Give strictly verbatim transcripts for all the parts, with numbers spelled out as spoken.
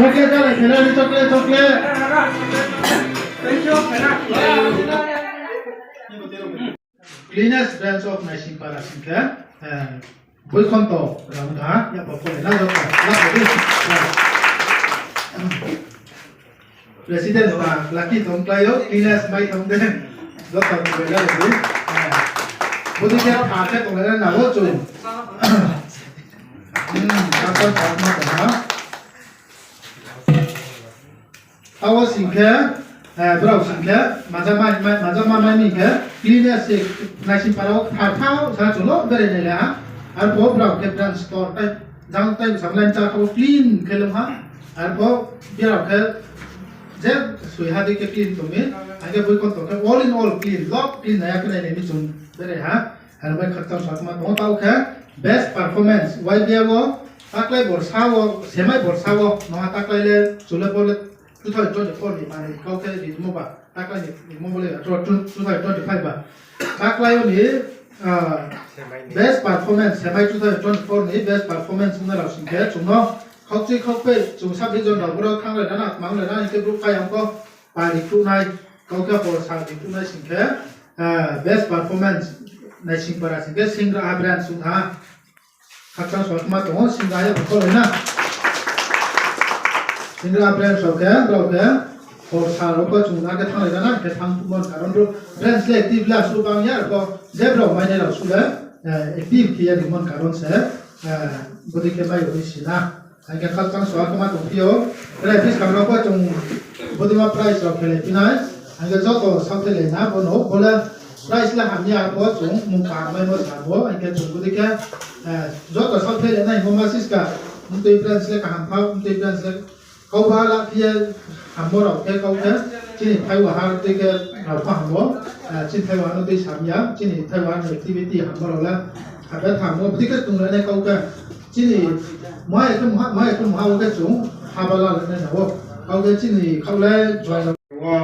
Chocolate, chocolate, chocolate, chocolate. Cleanliness branch of Naisingpara sing khe, eh, Boikhonto Rangda, ya pho pore na joto, na pho di. President ba laki tong klái ou, cleanliness mai tong de. Joto ni bai la di. Eh, bodei khe pha khe tong lai na wo chung. Hmm, kasan pha ma tong ha. Abo sing khe, eh, brao sing khe, maja ma, ma, maja ma mai ni khe, cleanliness se Naisingpara wo kthar thao sa chung no berai nai le ha. Arphuh brao khe branch store tai, jang tai bsa line chá kha wo clean khe lung ha. Arphuh brao khe je soi ha dei khe clean tong mi, akhe Boikhonto khe all in all clean, lok clean nai ya khe nai nai mi chung berai ha. Aro bai khakchang sa kma tong ou, taoh khe best performance, Y B A wo, taklai borsa wo, semai borsa wo, noha taklai le, chule bo le two thousand twenty-four ni manoi kau khe rimo ba, taklai ni rimo bo le, two thousand twenty-five ba. Taklai wo ni, ah, best performance, semai two thousand twenty-four ni best performance ong nai rao sing khe, chung no khaukchui khaukpei, chung sub division rao boro thanng lai nana, tmang lai nana, hing khe brouh kayang ko, pari khruh nai, kau khe hor sal di khruh nai sing khe, ah, best performance, Naisingpara sing khe, Singra Abran sung ha. Khakchang sa kma tong ou, Singra ya kholai na. Singra Abran sa khe, brao khe, hor sal rao pho chung na khe thanng lai nana, khe thanng mon karon brouh, branch le active la su bang ya, ko, je brao mai nai rao su le, eh, active khe ya ni mon karon se, eh, bodei khe mai rao ni si na. Hing khe khakchang sa kma tong phi ou. Tre buskang rao pho chung bodei ma prize rao khelai phi nai. Hing khe joto saohthailai na bo no, bo le prize le hamya pho chung mung kaham mai mo sa bo. Hing khe chung bodei khe, eh, joto saohthailai nai mo ma siska. Mtui branch le kaham thao, mtui branch le kauba la phi ye hammo rao khe kau khe. Chini Thaiwa ha tui khe rao pho hammo. Eh, chini Thaiwa no tui samya, chini Thaiwa ni activity hammo rao le. Haba thanngmo bodei khe chung le nai kau khe. Chini mai khe mha, mai khe mha wo khe chung haba la le nai na wo. Kau khe chini khaoh le join wo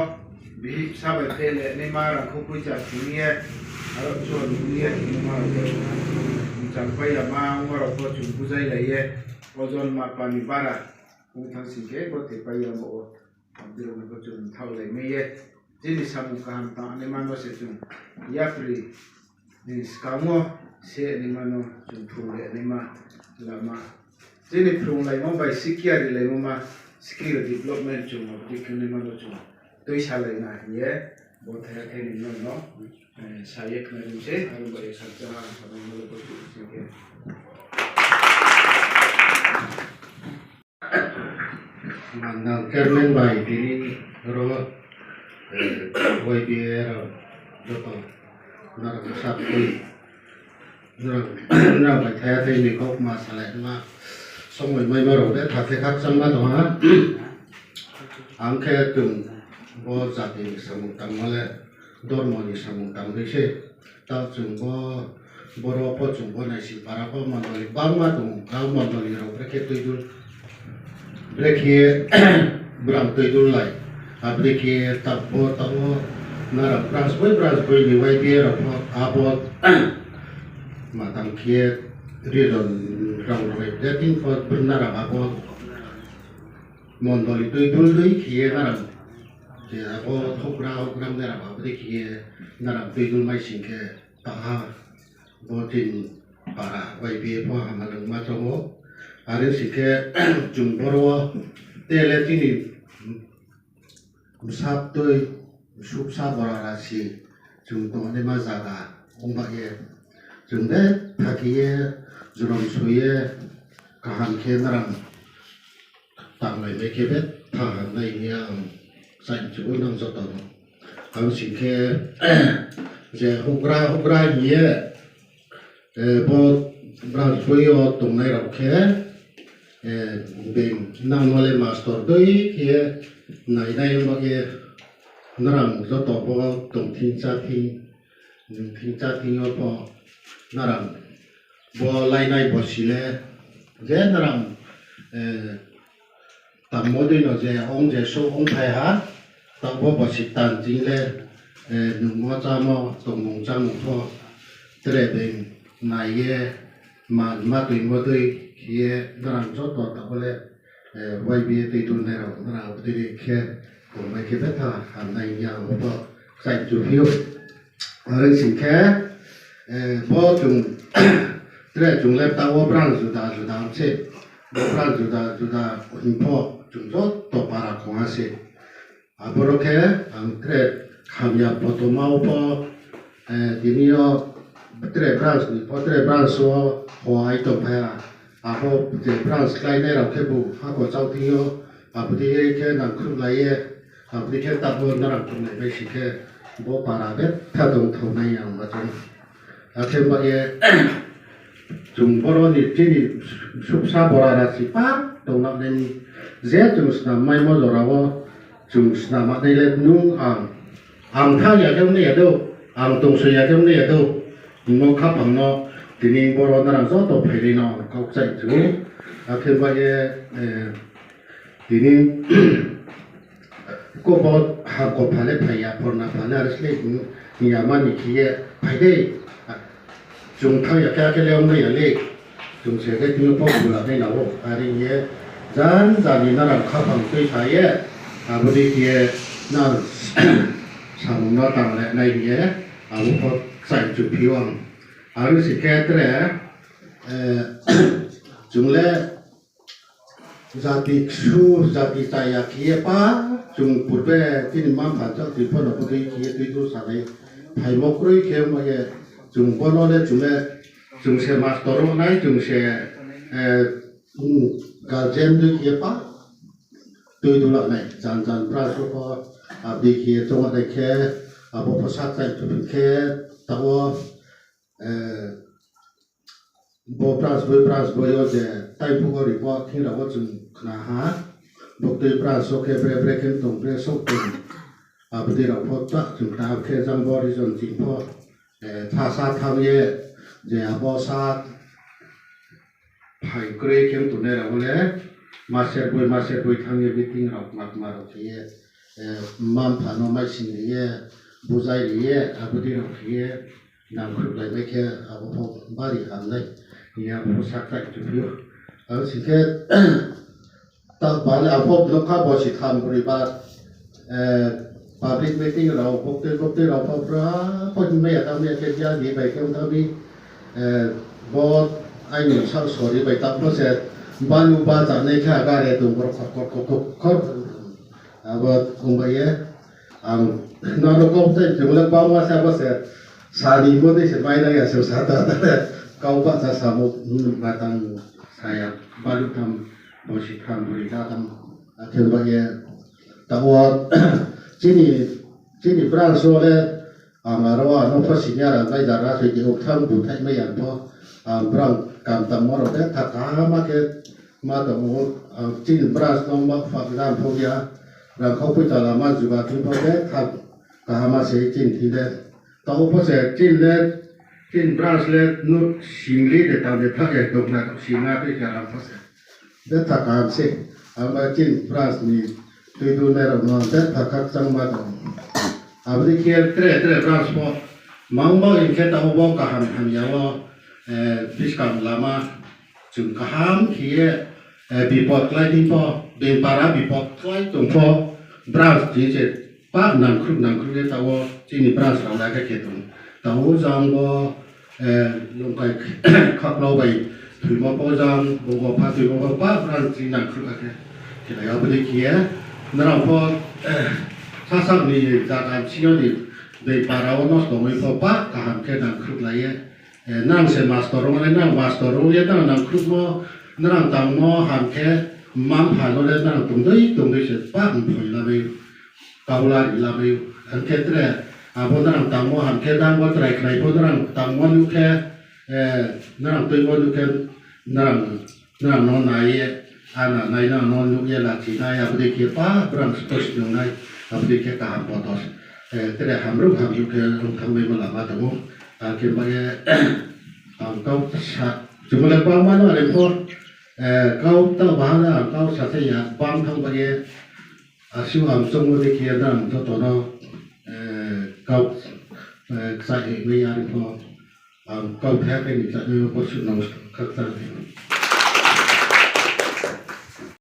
bihih bsa bai khe le naima rangkhou poicha thung ye, aro chon thung ye thung ma rao khe. Mchang pai ya ma ong ma rao pho chung bujai lai ye, ojon ma pa ni bara ong thanng sing khe bo te pai ya ma wo. Abdi rao no pho chung thaoh lai mai ye. Chini samung kaham tangnaima no se chung yapri ni skang wo se naima no chung phrung le naima lama. Chini phrunglaimo bai sikya rilaimo ma skill development chung abo dei khe naima no chung tuisalai na hing ye bo thaiha khe nini no, eh, sa ye khna ri se, aro bai ye khakchang ha, abo no bo chung se khe. Mandal chairman bai tini ro, eh, Y B A rao joto nrao sap tui. Nrao, nrao bai thaiha thai ni kau ma salai ma somoi maima rao de thakhe khakchangma tong ha. Ang khe chung bo jati ni samung tangma le dormo ni samung tang dei se. Tao chung bo, boro pho chung bo naising para pho mondoli bangma tong, tao mondoli rao brekhe tuidul. Brekhe brang tuidul lai. Abrekhe tabo tabo nrao branch boi branch boi ni Y B A rao pho abo matang khe region rao rao bai brekhe pho nrao abo mondoli tuidul dei khe ye nrao je abo houhgra houhgra nrao abo dei khe ye nrao tuidul mai sing khe taha bo chini para Y B A pho hama nangma chong ou. Are sing khe chung boro wo tele chini bsa tui, suksa bora rasi chung tongnaima zaga ong ba ye chung de thakhe ye, jorom soi ye, kaham khe nrao tanglai mai khe betha hamnai hing ye ang chaimchu nang joto no. Ang sing khe je houhgra houhgra hing ye, eh, bo branch boi yo tongnai rao khe, eh, being nang no le master dei khe nainai ba ye nrao joto bo tongthing cháthing, nungthing cháthing yo pho nrao bo lainai bosi le je nrao, eh, tangmo dei no je ong je souh ongphai ha, taoh bo bosi tan ching le, eh, nungmo chámo tongmung chámung pho tre being nai ye ma, ma tuimo dei khe ye nrao joto taoh bo le, eh, Y B A tuidulnai rao nrao abo dei khe tongmai khe betha hamnai hing ye ang bo chaimchu phi ou. Are sing khe, eh, bo chung, tre chung le taoh wo branch juda juda se, bo branch juda juda hing pho chung joto para khongha se. Aboro khe ang tre hamya botoma wo pho, eh, tini yo tre branch ni pho tre branch wo hoai tongphai ha. Abo je branch kláinai rao khebu hako chauthing yo, abo dei khe nangkhruhlai ye, abo dei khe taoh wo nrao tongnai bai sing khe bo para betha tongthao nai ang ma chung. Akhe ba ye chung boro ni chini suksa bora rasi pa tongnai ni je chung snam maimo jora wo chung snam manai le nung ang, ang thanng ya khe ong nai ya dou, ang tongso ya khe ong nai ya dou, nung no khaphang no tini boro nrao joto phainai no ang kau kchaih chu. Akhe ba ye, eh, tini ko bo hako pha le phai ya, phorna pha le are slái hing ya mani khe ye phai dei. Chung thanng ya khe akhe le ong nai ya le. Chung se khe tini pho bula nai na ou. Are hing ye jan jani nrao khaphang tuisa ye, abo dei khe ye nrao samung no tang le nai hing ye, abo pho chaimchu phi ou ang. Are sing khe tre, eh, chung le jati ksu, jati chaya khe ye pa, chung purbe chini mma-mpha jati pho no bodei khe ye tuidul salai phaimo kroi khe ong ba ye, chung bo no le chung le, chung se master ong nai, chung se, eh, guardian dei khe ye pa tuidul la nai, jan jan bra so pho, abo dei khe ye choung nai khe, abo pho sak chai chu khe, taoh wo, eh, bo branch boi branch boi yo je taiphuh wo report thing rao wo chung khna ha, buktui branch wo khe bre bre khe tong, bre souh tong, abo dei rao pho ta chung ta khe jang bo region ching pho, eh, tha sa thanng ye, je abo sa phai kroi khe tongnai rao wo le, maser boi maser boi thanng ye meeting rao kma kma rao khe ye, eh, mma-mpha no maising ri ye, bujai ri ye, abo dei rao khe ye, nangkhruhlai mai khe abo pho bari hamnai hing ye abo pho sakchai chu phi ou. Abo sing khe, ta ba le abo pho nukha bosi tham broi ba, eh, Public meeting rao, boktei boktei rao pho phra pho hingmai ya, tangmai ya khe bial ni bai khe ong thanng mi, bo aini sa sorry bai tang pho se, balu ba chánai khe gari tong boro khor khor khor khor khor. Abo ong bai ye, ang nrao no kau tei chung le bangma se abo se, sani bo dei se mai nang ya se sa ta ta le, kau bahcha samo, ma tang sa ya, balu tham, bosi tham, bri ta tham, akhe bai ye, taoh wo, chini, chini branch wo le, ang aro ano pho senior ang bai jara soi di, ong tham buthaihmai ya pho, ang brang kam tangmo rao le, tha kaham khe, ma tong ou, ang chini branch no ma pha gram pho ya, rangkhau poicha lama juga thing pho le, tha kaham se chini thing le, taoh pho se chini le, chini branch le, no singli de tang de tha ye tong na, singna tui khe rang pho se. Betha kaham se, ang ba chini branch ni tuidulnai rao no betha khakchangma tong. Abo dei khe tre tre branch pho, mangma hing khe taoh bo kaham hamya wo, buskang lama, chung kaham khe ye, bipot klái thing pho, being para bipot klái tong pho, branch ching se pah nangkhruh nangkhruh ye taoh wo chini branch rao le khe khe tong. Taoh wo jang bo, lungkai khaklau bai thoimo pho jang, bungbo pha thoimo pho pah branch ching nangkhruh khe. Khe lai abo dei khe ye, nrao pho, sasaoh ni zaga bsing yo ni being para wo nosto ongmai pho pah kaham khe nangkhruh lai ye. Nrang se master ong nai, nrang master ong ye nrang nangkhruhmo, nrang tangmo ham khe, mma-mpha no le nrang tongdei tongdei se pah mphoi lamai ou, kaula ri lamai ou. Ang khe tre, abo nrang tangmo ham khe, nrang bo chrai khnai pho nrang tangmo nuh khe, nrang tuimo nuh khe, nrang, nrang no nai ye, ana nai nrang no nuh ye lachi nai, abo dei khe pah brang spost nung nai, abo dei khe kaham bodos. Tre hamruh hamruh khe ong thanngmaimo lama tong ou. Akhe ba ye, ang kau sa, chung le bangma no are pho, kau ta baha le ang kau sa se ya, bang thanng ba ye, asuh ang choungmo dei khe nrang joto no, kau, kchai himai ya are pho, ang kau the khe ni chai no pho suh no khakchang di.